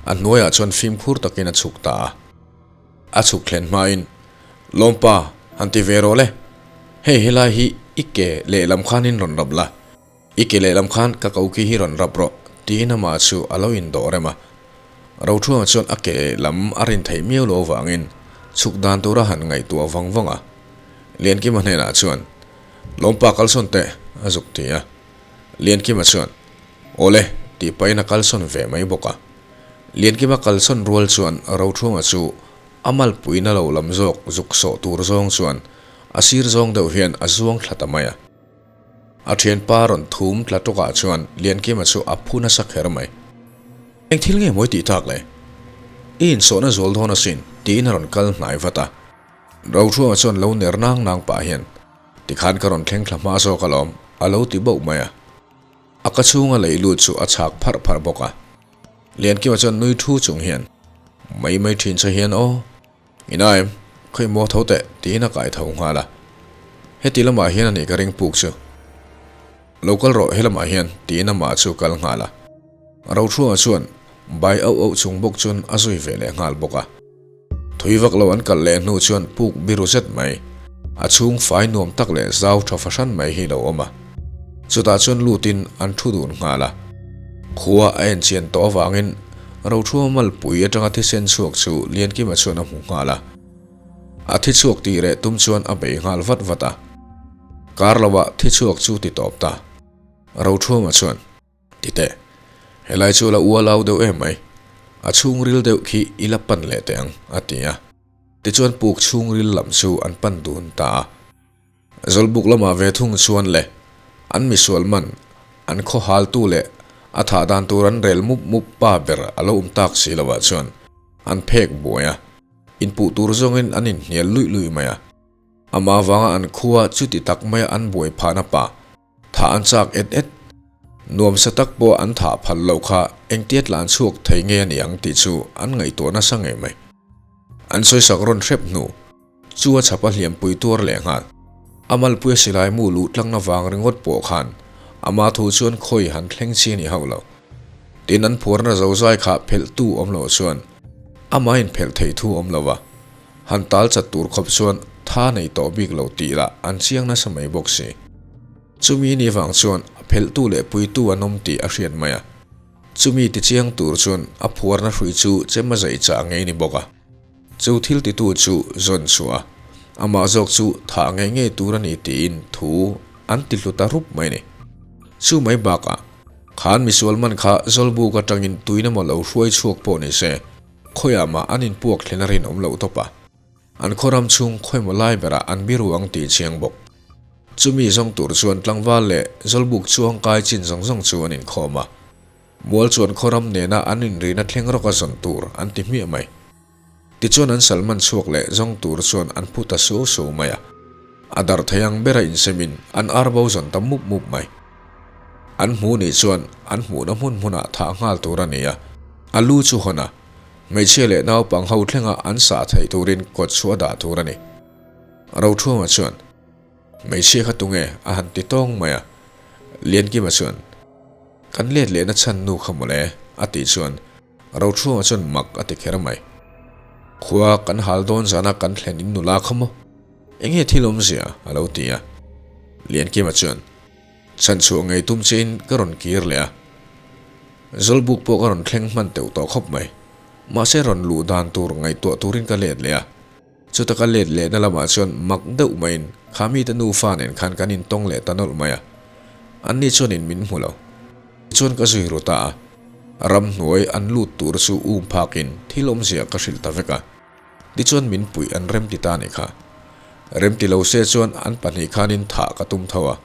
a hnuaiah chuan fimkhur takin a chhuk ta a. A chhuk thlen hmain, Lawmpa, han ti ve rawh le. Hei helai hi i ke lehlam khanin rawn rap la. I ke lehlam khan ka koki hi rawn rap rawh, tiin amah chu a lo indawh rem a. Rothruanga chuan a ke lehlam a rin theih miau lo avangin chhuk dan tura han ngaihtuah vang vang a. Liankima hnenah chuan, Lawmpa kalsawn teh, a zuk ti a. Liankima chuan, Awle, tih pahin a kalsawn ve mai bawk a. Liankima kalsawn rual chuan Rothruanga chu a malpuina lo lam zawk zuk sawh tur zawng chuan a sir zawng deuh hian a zuang thla ta mai a. A thianpa rawn thum tla tawkah chuan Liankima chu a phu nasa kher mai. Eng thil nge mawi tih tak le? I insawhna zual dawn asin, tiin a rawn kal hnai vat a. Rothruanga chuan lo ner nang nang pah hian, Tikhan ka rawn thleng thla hma zawk alawm, a lo ti bauh mai a. A ka chhunga lei lut chu a chhak pharh pharh bawk a. Liankima chuan nui thu chung hian, Mai mai thin che hian aw. Inaim, khawi maw tho teh, tiin a kai tho nghal a. Heti lamah hian a nih ka ring puk chu. Lo kal rawh he lamah hian, tiin amah chu kal nghal a. Rothruanga chuan bai auh auh chung bawk chuan a zui ve leh nghal bawk a. Thui vak lo an kal leh hnu chuan puk biru zet mai, a chhung fai nuam tak leh zau tha fahran mai hi lo awm a. Chutah chuan lutin an thu dun nghal a. Khua a enchian tawh avangin Rothruama malpui atanga thisen chhuak chu Liankima chuan a hmu nghal a. A thi chhuak tih reh tum chuan a bei nghal vat vat a. Kar lovah thi chhuak chu ti tawp ta. Rothruama chuan. Ti teh. Helai chu la ualau deuh em mai, a chhungril deuh khi i la pan leh teh ang, a ti a. Tichuan puk chhungril lam chu an pan dun ta a. Zawlbuk lamah ve thung chuan le, an misual man, an khaw haltu leh a thah dan tur an rel mup mup pa ber a lo awm tak si lovah chuan an phek buai a, inpuh tur zawngin an inhnial luih luih mai a. Amah avanga an khua chuti tak maia an buai phahna pa Thah an chak et et. Nuamsa tak pawh an thah phal loh kha engtia tlan chhuak thei nge a ni ang tih chu an ngaihtuah nasa ngei mai. An sawisak rawn hrep hnu chu a chhapa hliampui tuar leh nghal. A malpuia silai mu luh tlangna vang ringawt pawh khan ama thu chuan khawi han thleng chi a ni hauh lo. Tin an phuarna zozai kha phelhtu awm loh chuan amah inphelh theih thu awm lo va, han tal chat tur khawp chuan tha nei tawh bik lo tih lah an chiang nasa mai bawk si. Chumi ni vang chuan a phelhtu leh puitu an awm tih a hriat mai a. Chumi ti chiang tur chuan a phuarna hrui chu chem a zai chah ngei ni bawk a. Chu thil titu chu zawn chhuah a, amah zawk chu thah ngei ngei tur a ni tiin thu an ti hlu ta rup mai ni. Chu mai bakah khan misual man kha Zawlbuk atangin tuina maw lo hruai chhuak pawh ni se, Khawiah mah an inpuak thlen a rinawm loh tawp a, an khaw ram chhung khawimaw lai berah an biru ang tih chiang bawk. Chumi zawng tur chuan tlangval leh Zawlbuk chuang kai chin zawng zawng chu an inkhawm a, mual chuan khaw ram nena an inrina thleng rawka zawn tur an ti hmiah mai. Tichuan an salman chhuak leh zawng tur chuan an phu ta suau suau mai a, a darh thei ang bera insemin an ar bo zawn ta mup mup mai. An hmu nih chuan an hmuhna hmun hmunah thah nghal tur a ni a, a lu chu hawn a, hmeichhia leh naupang ho thlenga an sah theih turin kawt chu a dah tur a ni. Rothuama chuan, Hmeichhia kha tunge? a han ti tawng mai a. Liankima chuan, Kan let lehna chhan nu kha mawle, a tih chuan Rothuama chuan mak a ti kher mai. Khua kan hal dawn zana kan thlen in nula kha maw? Enge thil awmzia? a lo ti a. Liankima chuan, Chhanchhuah ngei tum chein ka rawn kir leh a. Zawlbuk pawh ka rawn thleng hman teuh tawh khawp mai. Mahse rawn luh dan tur ngaihtuah turin ka let leh a. Chuta ka let lehna lamah chuan mak deuh maiin kha mite nufa nen khan kan intawng leh ta nawlh mai a. Anni chuanin min hmu lo. Tichuan ka zui ru ta a. Ramhnuai an lut tur chu um phakin thil awmzia ka hrilh ta vek a. Tichuan min puih an remti ta nih kha. Remti lo se chuan an pahnih khanin thah ka tum tho a.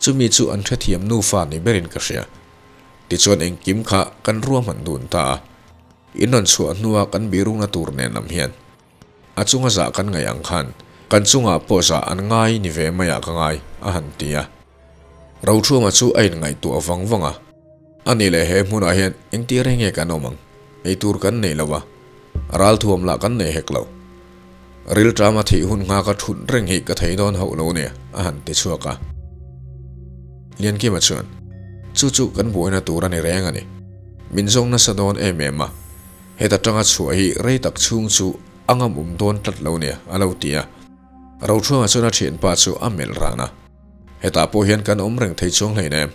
Chumi chu an hrethiam nufa ni berin ka hria. Tichuan engkim kha kan ruahman dun ta a. In rawn chhuah hnua kan birukna tur nen lam hian a chunga zah kan ngaih ang khan kan chungah pawh zah an ngai ni ve maiah ka ngai, a han ti a. Rothuama chu a inngaihtuah vang vang a. A nih leh he hmunah hian engtir eng nge kan awm ang? Eitur kan nei lo va, ralthuam lah kan nei hek lo. Rilṭama thih hun nghaka ṭhut reng hi ka thei dawn hauh lo nia, a han ti chhuak a. Liankima chuan, Chu chu kan buaina tur a ni reng a ni. Min zawng nasa dawn em em a, heta ṭanga chhuah hi rei tak chhung chu a ngam awm dawn tlat lo nia, a lo ti a. Rothuanga chuan a ṭhianpa chu a melh ran a, Hetah pawh hian kan awm reng thei chuang hleinem.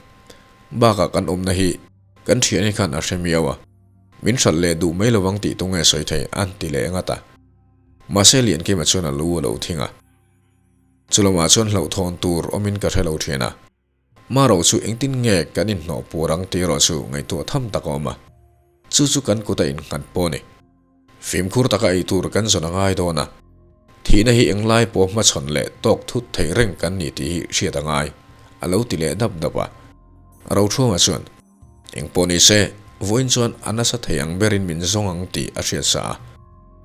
Bakah kan awmna hi kan ṭhiani khan a hre miau a, min hralh leh duh mai lovang tih tunge sawi thei a ti leh ngat a. Mahse Liankima chuan a lu a lo thing a. Chulamah chuan hlauhthawn tur awmin ka hre lo ṭhin a. Marawh chu engtin nge kan inhnawh pur ang tih erawh chu ngaihtuah tham tak a awm a. Chu chu kan kut a innghat pawh a ni. Fimkhur taka ei tur kan zawn a ngai dawn a, thihna hi englai pawh hmachhawn leh tawk thut thei reng kan ni tih hi hriat a ngai, a lo ti leh dap dap a. Rothuama chuan, Engpawh ni se, vawiin chuan a nasa thei ang berin min zawng ang tih a hriat sa a.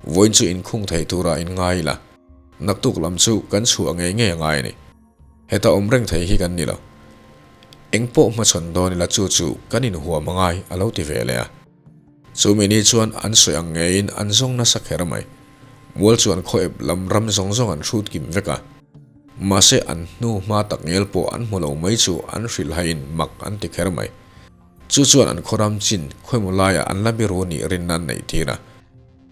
Vawiin chu inkhung thei tura inngai ila, naktuk lam chu kan chhuah ngei ngei a ngai a ni. Heta awm reng thei hi kan ni lo. Engpawh hmachhawn dawn ila chu chu kan inhuam a ngai, a lo ti ve leh a. Chu mi ni chuan an sawi ang ngeiin an zawng nasa kher mai. Mual chuan khaw ep lam ram zawng zawng an hrut kim vek a. Mahse an hnu hma tak ngel pawh an hmu lo mai chu an hrilhaiin mak an ti kher mai. Chu chuan an khaw ram chin khawimaw laiah an la biru nih rinna an neih tir a.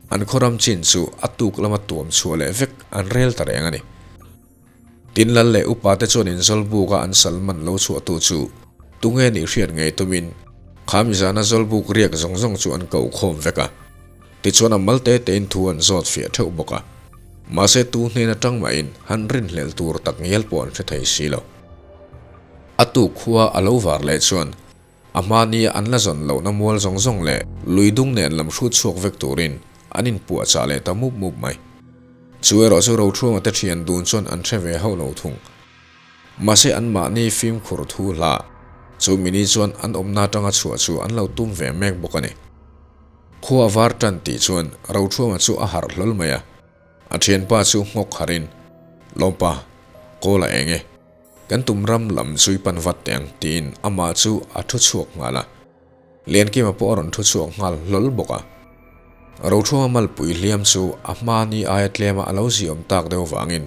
An khaw ram chin chu a tuk lama tuam chhuah leh vek an rel ta reng a ni. Tin lal leh upa te chuan inzawlbuk a an sal man lo chhuahtu chu tunge nih hriat ngei tumin kha mizana zawlbuk riak zawng zawng chu an ko khawm vek a. Tichuan a mal te tein thu an zawt fiah theuh bawk a. Mahse tu hnen atang mahin han rinhlelh tur tak ngial pawh an hre thei si lo. A tuk khua a lo var leh chuan. A hma nia an la zawn lohna mual zawng zawng leh lui dung nen lam hrut chhuak vek turin an inpuahchah leh ta mup mup mai. Chu erawh chu Rothruanga te thian dun chuan an hre ve hauh lo thung. Mahse anmahni fimkhur thu hla chu mini chuan an awmna atanga chhuah chu an lo tum ve mek bawk a ni. Khua a var tan tih chuan Rothruanga chu a harh hlawl mai a, a thianpa chu nghawk harin, Lawmpa, kawl a eng e. Kan tum ram lam chu i pan vat teh ang tiin amah chu a thu chhuak nghal a. Liankima pawh a rawn thu chhuak nghal hlawl bawk a. Rothruanga malpui hliam chu a hma ni aia tlema a lo ziawm tak deuh vangin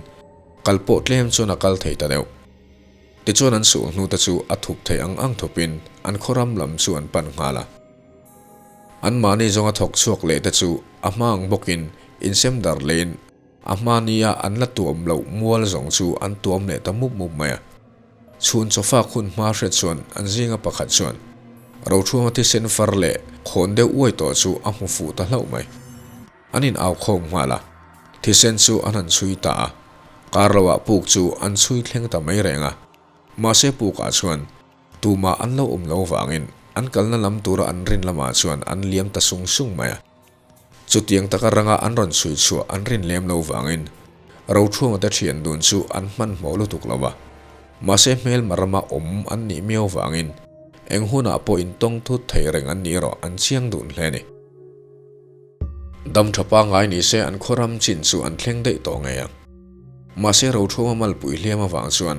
kal pawh tlem chuan a kal thei ta deuh. Tichuan an suh hnute chu a thup thei ang ang thupin an khaw ram lam chu an pan nghal a. Anmahni zawnga thawk chhuak leh te chu a hma ang bawkin insem dar lehin A hmania an la tuam loh mual zawng chu an tuam leh ta mup mup mai a. Chhun chawfak hun hma hriat chuan an zinga pakhat chuan Rothruanga thisen far leh khawn deuh uai tawh chu a hmu fuh ta hlauh mai. An in au khawm nghal a, thisen chu an han chhui ta a, kar loah puk chu an chhui thleng ta mai reng a. Mahse pukah chuan tumah an lo awm lo vangin an kalna lam tura an rin lamah chuan an liam ta sung sung mai a. Chutiang taka ranga an rawn chhui chhuah an rin lem lo vangin Rothruanga te thian dun chu an hmanhmawh lutuk lo a. Mahse hmelma rama awm an nih miau vangin eng hunah pawh intawng thut thei reng an nih erawh an chiang dun hle a ni. Dam tha pangngai ni se an khaw ram chin chu an thleng daih tawh ngei ang. Mahse Rothruanga malpui hliam avang chuan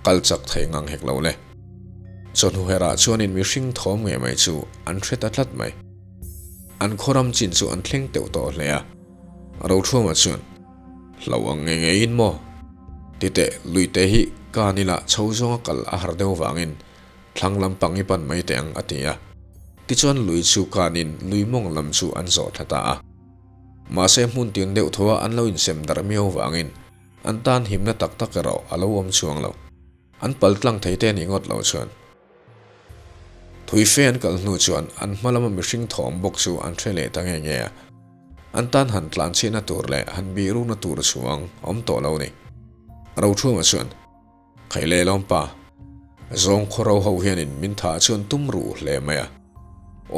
kal chak thei ngang hek lo le. Chawhnu herah chuanin mihring thawm ngei mai chu an hre ta tlat mai. An khaw ram chin chu an thleng teuh tawh hle a. Rothruama chuan, Hlo ang ngei ngeiin maw? Titeh, luite hi ka nila chho zawnga kal a har deuh vangin thlang lam pang i pan mai teh ang, a ti a. Tichuan lui chu kanin lui mawng lam chu an zawh thla ta a. Mahse hmun tin deuh thaw a an lo insem darh miau vangin an tan himna tak tak erawh a lo awm chuang lo. An pal tlang thei te nih ngawt loh chuan. Thui fe an kal hnu chuan an hma lama mihring thawm bawk chu an hre leh ta nge nge a. An tan han tlan chhiatna tur leh han bih rukna tur chuang awm tawh lo ni. Rothuma chuan, Khaih leh lawm pa, zawng khaw ro ho hianin min thah chuan tum ruh hle mai a.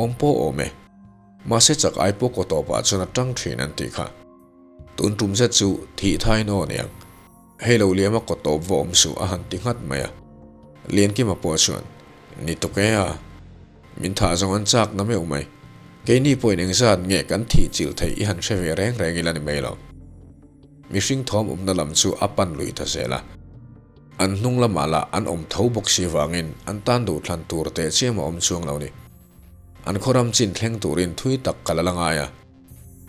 Awm pawh awm e. Mahse chak ai pawh kaw tawpah chuan a tang thin an tih kha. Tun tum zet chu thih thain aw niang. Hei lo liama kaw tawp va awm suh a han ti nghat mai a. Liankima pawh chuan, Ni tuk e a, min thah zawng an chak na meuh mai. Keini pawhin engzat nge kan thih chilh theih i han hre ve reng reng ila ni mai lo. Mihring thawm awmna lam chu a pan lui ta zel a. An hnung lamah lah an awm tho bawk si vangin an tan duhthlan tur teh chiam a awm chuang lo ni. An khawram chin thleng turin thui tak kal a la ngai a.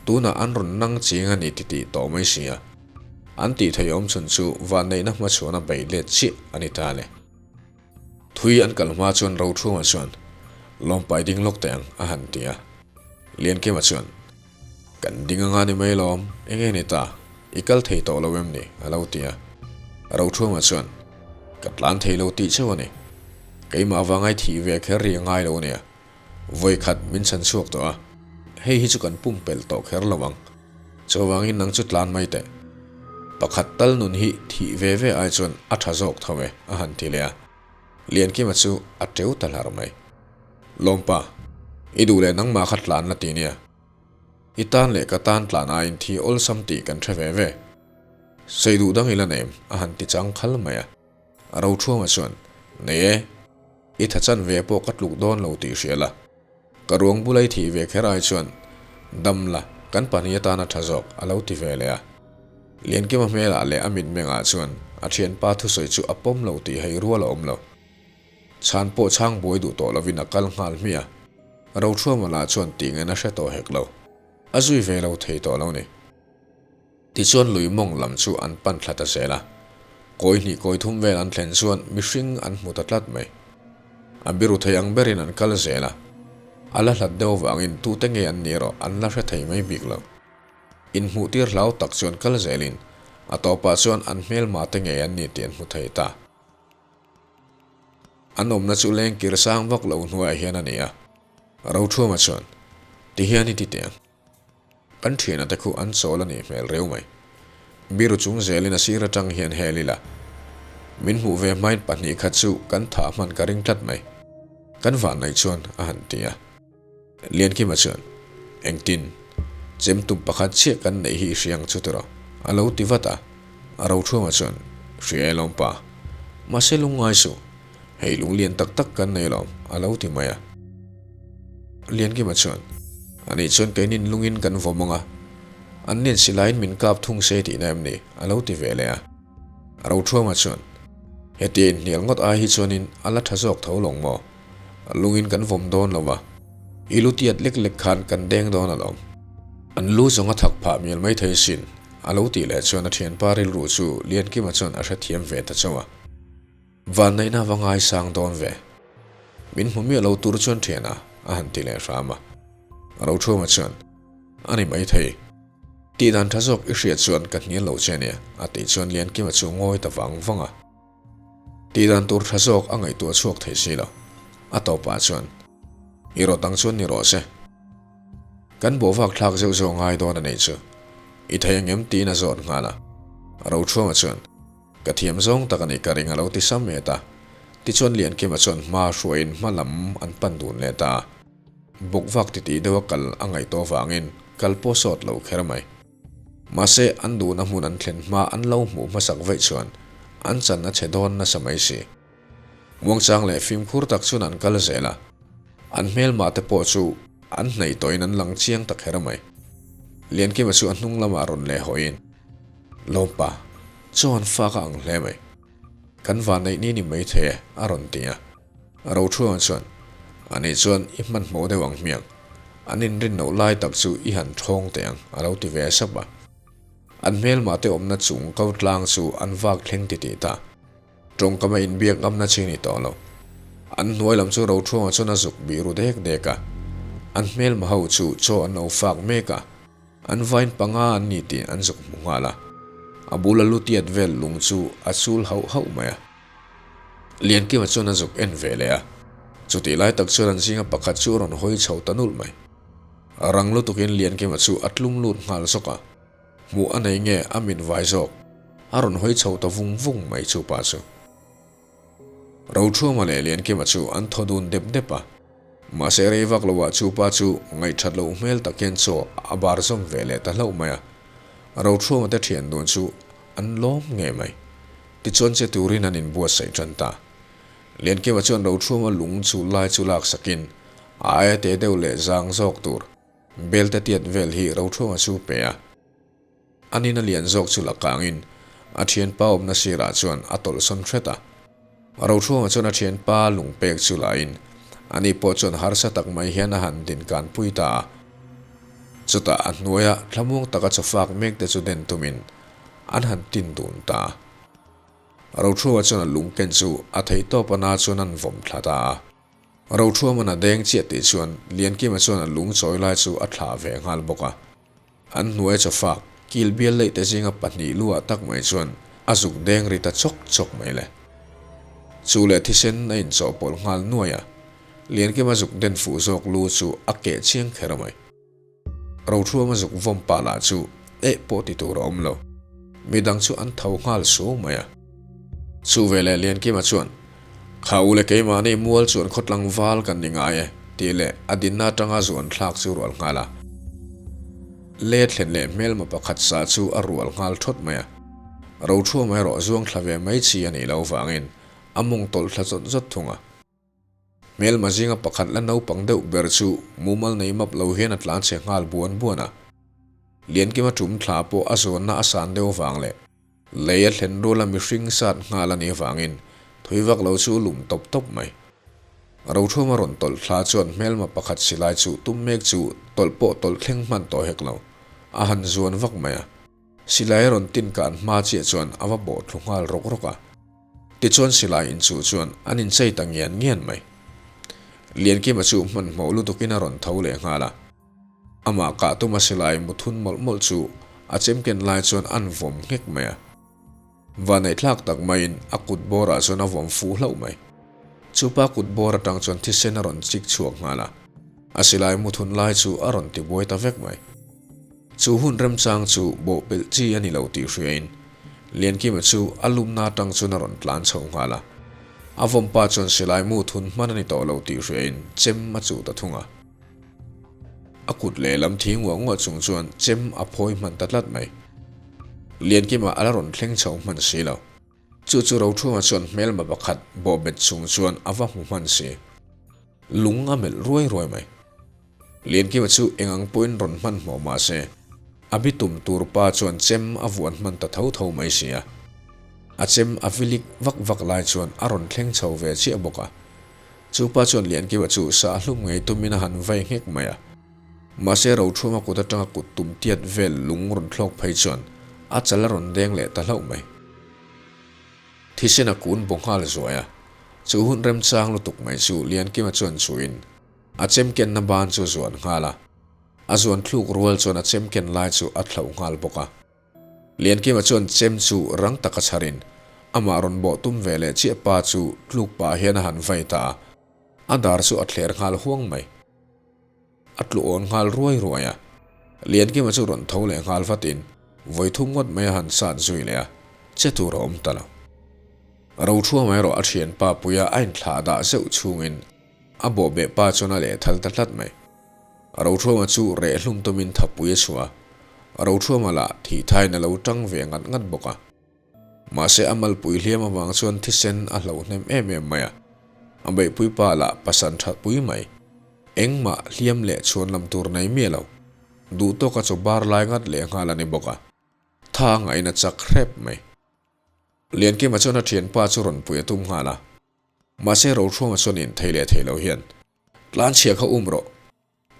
Tunah an rawn nang ching a ni titih tawh mai si a. An tih theih awm chhun chu vanneihna hmachhuana beih let chiah a ni ta le. Thui an kal hma chuan Rothunga chuan, Lawmpai ding lawk teh ang, a han ti a. Liankima chuan, Kan ding anga ni mai lawm, eng nge ni ta, i kal thei tawh lo em ni? a lo ti a. Rothunga chuan, Ka tlan thei lo tih chauh a ni. Keimah vangai thih ve kher ri a ngai lo ania. Vawi khat min chhan chhuak tawh a, hei hi chu kan pumpelh tawh kher lo ang. Chuvangin nang chu tlan mai teh. Pakhat tal nun hi thih ve ve ai chuan a tha zawk tho e, a han ti leh a. Liankima chu a teu ta hlar mai. Lawmpa, i duh leh nangmah kha tlan la ti nia. I tan leh ka tan tlan aiin thi awlsam tih kan hre ve ve. Sawi duh dang i la nem, a han ti chang khal mai a. Rothruanga chuan, Nei e, i tha chan ve pawh ka tluk dawn lo tih hria la. Ka ruang bula i thih ve kher ai chuan, dam la, kan pahnih atana tha zawk, a lo ti ve leh a. Liankima hmelah leh a mitmengah chuan a thianpa thusawi chu a pawm lo tih hei rual a awm lo. Chhan pawh chhang buai duh tawh lovin a kal nghal hmiah a. Rothruama lah chuan tih ngaihna hre tawh hek lo. A zui ve lo thei tawh lo ni. Tichuan lui mawng lam chu an pan thla ta zel a. Kawi hnih kawi thum vel an thlen chuan mihring an hmu ta tlat mai. A biru thei ang berin an kal zel a. A la hlat deuh vangin tute nge an nih erawh an la hre thei mai bik lo. Inhmuh tir hlau tak chuan kal zelin a tawpah chuan an hmelma te ngei an ni tih an hmu thei ta. An awmna chu lengkir sang vak lo hnuaiah hian a ni a. Rothuama chuan, Tihian i ti teh ang. Kan thiana te khu an chawl a nih hmel reu mai. Biru chung zelin a sir atang hian hel ila. Min hmuh ve hmain pahnih khat chu kan thah hman ka ring tlat mai. Kan vanneih chuan a han ti a. Liankima chuan, Engtin? Chem tum pakhat chiah kan neih hi i hria ang chu tiraw? a lo ti vat a. Rothuama chuan, Hria e lawmpa. Mahse lungngai suh. Hei lung lian tak tak kan nei alawm, a lo ti mai a. Liankima chuan, Anih chuan keinin lungin kan vawm ang a. An nen silaiin min kap thung se tihna em ni? a lo ti ve leh a. Rothuama chuan, Hetia inhnial ngawt ai hi chuanin a la tha zawk tho lawng maw? Lungin kan vawm dawn lo va, i lu tiat lek lek khan kan deng dawn alawm. An lu zawng a thak phah mial mai thei sin, a lo tih leh chuan a thianpa rilru chu Liankima chuan a hrethiam ve ta chauh a. Vanneihna va ngaisang dawn ve. Min hmu miah lo tur chuan thiana a han ti leh hram a. Rothuma chuan, A ni maithei. Tih dan tha zawk i hriat chuan ka hnial lo che nia, a tih chuan Liankima chu ngawi ta vang vang a. Tih dan tur tha zawk a ngaihtuah chhuak thei si lo. A tawpah chuan, I rawt ang chuan ni rawh se. Kan bawhvak thlak zeuh zeuh ngai dawn a nih chu. I thei angem tiin a zawt nghal a. Rothuma chuan, Ka thiam zawng tak a nih ka ring a lo ti sam et a. Tichuan Liankima chuan hma hruaiin hma lam an pan dun leh ta a. Bawkvak titih deuha kal a ngaih tawh avangin kal pawh sawt lo kher mai. Mahse an duhna hmun an thlen hma an lo hmuh hmasak vaih chuan an chan a chhe dawn nasa mai si. Muangchang leh fimkhur tak chuan an kal zel a. An hmelmah te pawh chu an hnaih tawhin an lang chiang ta kher mai. Liankima chu a hnung lamah rawn leh hawiin, Lawmpa, chaw an fak a ang hle mai. Kan vanneih ni ni mai thei e, a rawn ti a. Rothuanga chuan, Ani chuan i hmanhmawh deuh ang hmiang. An inrin loh lai tak chu i han thawng teh ang, a lo ti ve sap a. An hmelmah te awmna chung ko tlang chu an vak thleng titih ta. Tawngkam a inbiak ngamna chi ni tawh lo. An hnuai lam chu Rothuanga chuan a zuk bih ru dek dek a. An hmelma ho chu chaw an lo fak mek a. An vain panga an ni tih an zuk hmu nghal a. A bula lu tiat vel lung chu a chul hauh hauh mai a. Liankima chuan a zuk en ve leh a. Chutih lai tak chuan an zinga pakhat chu a rawn hawi chho ta nulh mai. Rang lutukin Liankima chu a tlum lut nghal zawk a. Hmuh a nei nge a mit vai zawk? A rawn hawi chho ta vung vung mai chu pa chu. Rothuama leh Liankima chu an thaw dun dep dep a. Mahse rei vak loah chu pa chu ngaihthat loh hmel tak hian chaw a bar zawm ve leh ta hlauh mai a. Rothuama te thian dun chu an lawm ngei mai. Tichuan che turin an inbuatsaih tan ta. Liankima chuan Rothuama lung chu lai chu laksakin a aia te deuh leh zang zawk tur Belte tiat vel hi Rothuama chu pe a. A nina lian zawk chu la kangin a thianpa awmna sirah chuan a tawlhsawn hret a. Rothuama chuan a thianpa lung pek chu lain ani pawh chuan harsa tak mai hian a han din kanpui ta a. Chutah a hnuaia thlamuang taka chawfak mek te chu den tumin an han tin dun ta a. Rothuama chuan a lung ken chu a theihtawp a na chuan an vawm thla ta a. Rothuaman a deng chiah tih chuan Liankima chuan a lung chawi lai chu a thlah ve nghal bawk a. An hnuai chawfak, kil bial leih te zinga pahnih lu ah tak mai chuan a zuk deng ri ta chawk chawk mai le. Chu leh thisen a inchawhpawlh nghal nuai a, Liankima zuk den fuh zawk lu chu a keh chiang kher mai. Rothuama zuk vawm pah lah chu eh pawh ti tur a awm lo. Midang chu an tho nghal suau mai a. Chu veleh Liankima chuan, Kha u le keimahni mual chuan khawtlang val kan ni ngai e, tih leh a dinna atanga zuan thlak chu rual nghal a. Le thlen leh hmelma pakhat sa chu a rual nghal thawt mai a. Rothuama erawh zuang thla ve mai chi a nih loh vangin a mawng tawlh thla zawt zawt thung a. Hmelma zinga pakhat la naupang deuh ber chu mumal nei map lo hian a tlan chhe nghal buan buan a. Liankima tum thla pawh a zawnna a san deuh vang leh lei a thlen ruala mihring sat nghal a nih avangin thui vak lo chu lum tawp tawp mai. Rothuama rawn tawlh thla chuan hmelma pakhat silai chu tum mek chu tawlh pawh tawlh thleng hman tawh hek lo a han zuan vak mai a. Silai a rawn tin kan hma chiah chuan a va bawh thlu nghal rawk rawk a. Tichuan silai inchuh chuan an inchei ta ngian ngian mai. Liankima chu hmanhmawh lutukin a rawn tho leh nghal a. Amah kah tuma silai mu thun mawlh mawlh chu a chemken lai chuan an vawm nghek mai a. Vaneihthlak tak maiin a kut bawrah chuan a vawm fuh hlauh mai. Chupa kut bawr atang chuan thisen a rawn chik chhuak nghal a. A silai mu thun lai chu a rawn tibuai ta vek mai. Chu hun remchang chu bawhpelh chi a ni lo tih hriain Liankima chu a lumna atang chuan a rawn tlan chho nghal a. A vawmpa chuan silai mu thun hman a ni tawh lo tih hriain chem a chuh ta thung a. A kut lehlam thi nguah nguah chung chuan chem a phawi hman ta tlat mai. Liankima a la rawn thleng chho hman si lo. Chu chu Rothunga chuan hmelma pakhat bawhbet chung chuan a va hmu hman si. Lung a melh ruai ruai mai. Liankima chu eng ang pawhin rawn hmanhmawh mah se, a bitum tur pa chuan chem a vuan hman ta tho tho mai si a. A chem a vilik vak vak lai chuan a rawn thleng chho ve chiah bawk a. Chu pa chuan Liankima chu sah hlum ngei tumin a han vai nghek mai a. Mahse Rothuma kut atanga kut tum tiat vel lung rawn thlawk phei chuan a chal a rawn deng leh ta hlauh mai. Thisen a kun baw nghal zuai a, chu hun remchang lutuk mai chu Liankima chuan chuhin a chemkenna ban chu zuan nghal a, a zuan thluk rual chuan a chemken lai chu a thlauh nghal bawk a. Liankima chuan chem chu rang taka chharin amah rawn bawh tum ve leh chiah pa chu tluk pah hian a han vai ta a, a dar chu a thler nghal huang mai. A tlu awn nghal ruai ruai a, Liankima chu rawn tho leh nghal vatin vawi thum ngawt mai a han sat zui leh a, che tur a awm ta lo. Rothruama erawh a thianpa puia a inthlah dah zeuh chhungin a bawhbeh pa chuan a lehthal ta tlat mai. Rothruama chu reh hlum tumin thapui a chhuah a, Rothruama lah thihthain a lo tang ve ngat ngat bawk a. Mahse a malpui hliam avang chuan thisen a hlo hnem em em mai a, a beihpui pa lah pasan that pui mai. Engmah hliam leh chhuan lam tur nei miah lo. Duh tawka chaw bar lai ngat leh nghal a ni bawk a, tha ngain a chak hrep mai. Liankima chuan a thianpa chu rawn pui a tum nghal a, mahse Rothruama chuan in thei leh thei lo hian, Tlanchhia kha um rawh,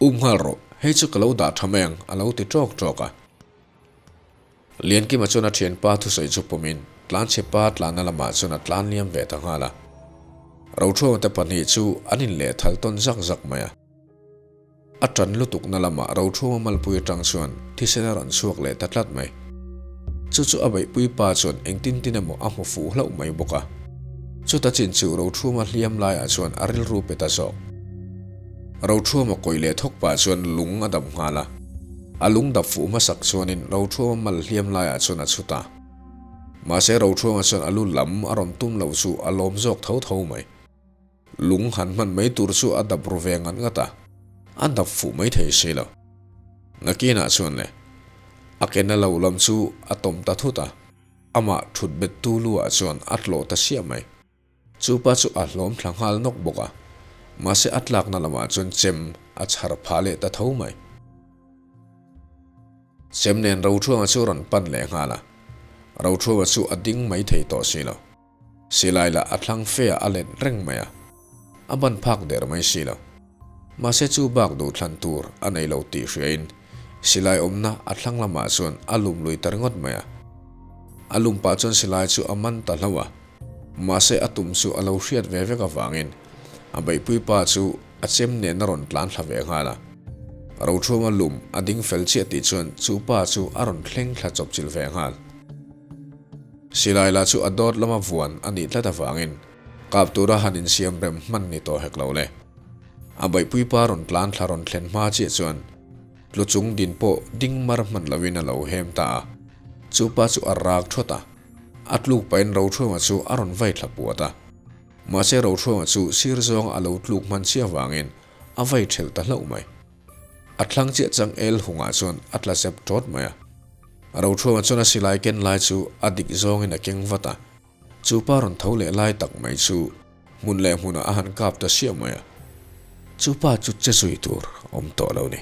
Um nghal rawh, hei chu ka lo dah tha mai ang, a lo ti ṭawk ṭawk a. Liankima chuan a ṭhianpa thusawi chu pawmin tlanchhe pa tlanna lamah chuan a tlan liam ve ta nghal a. Roṭhuama te pahnih chu an inlehthal tawn zak zak mai a. A ṭan lutukna lamah Roṭhuama malpui aṭang chuan thisen a rawn chhuak leh ta tlat mai. Chu chu a beihpui pa chuan engtin tin emaw a hmu fuh hlauh mai bawk a. Chuta chin chu Roṭhuama hliam laiah chuan a rilru pe ta zawk. Roṭhuama kawi leh thawk pah chuan lung a dap nghal a. A lung dap fuh hmasak chuanin Roṭhuama mal hliam laiah chuan a chhut a. Mahse Roṭhuama chuan a lu lam a rawn tum loh chu a lawm zawk tho tho mai. Lung han hman mai tur chu a dap ru ve ngat ngat a, a dap fuh mai thei si lo. Nakinah chuan le, a ke na lo lam chu a tawm ta thut a, amah thut bet tu lu ah chuan a tlawh ta siah mai. Chu pa chu a hlawm thla nghal nawk bawk a, mahse a tlakna lamah chuan chem a chhar phah leh ta tho mai. Chem nen Rothruanga chu rawn pan leh nghal a, Rothruanga chu a ding mai thei tawh si lo. Silai lah a thlang fe ah a let reng mai a, a ban phak der mai si lo. Mahse chu bak duh thlan tur a nei lo tih hriain silai awmna a thlang lamah chuan a lum lui ta ringawt mai a. A lum pah chuan silai chu a man ta hlauh a, mahse a tum chu a lo hriat ve vek avangin a beihpui pa chu a chem nen a rawn tlan thla ve nghal a. Rothruama lum a ding fel chiah tih chuan chu pa chu a rawn thleng thla chawp chilh ve nghal. Silai lah chu a dawt lama vuan a nih tlat avangin kap tura han insiam rem hman ni tawh hek lo le. A beihpui pa rawn tlan thla rawn thlen hma chiah chuan tlu chung din pawh ding mar hman loin a lo hem ta a. Chu pa chu a rak thawt a, a tluk pahin Rothruama chu a rawn vai thla puat a. Mahse Rothruama chu sir zawng a lo tluk hman chiah avangin a vai thelh ta hlauh mai. A thlang chiah chang el hungah chuan a tla zep tawt mai a. Rothruama chuan a silai ken lai chu a dik zawngin a keng vat a. Chu pa rawn tho leh lai tak mai chu hmun leh hmunah a han kap ta siah mai a. Chu pa chu che zui tur a awm tawh lo ni.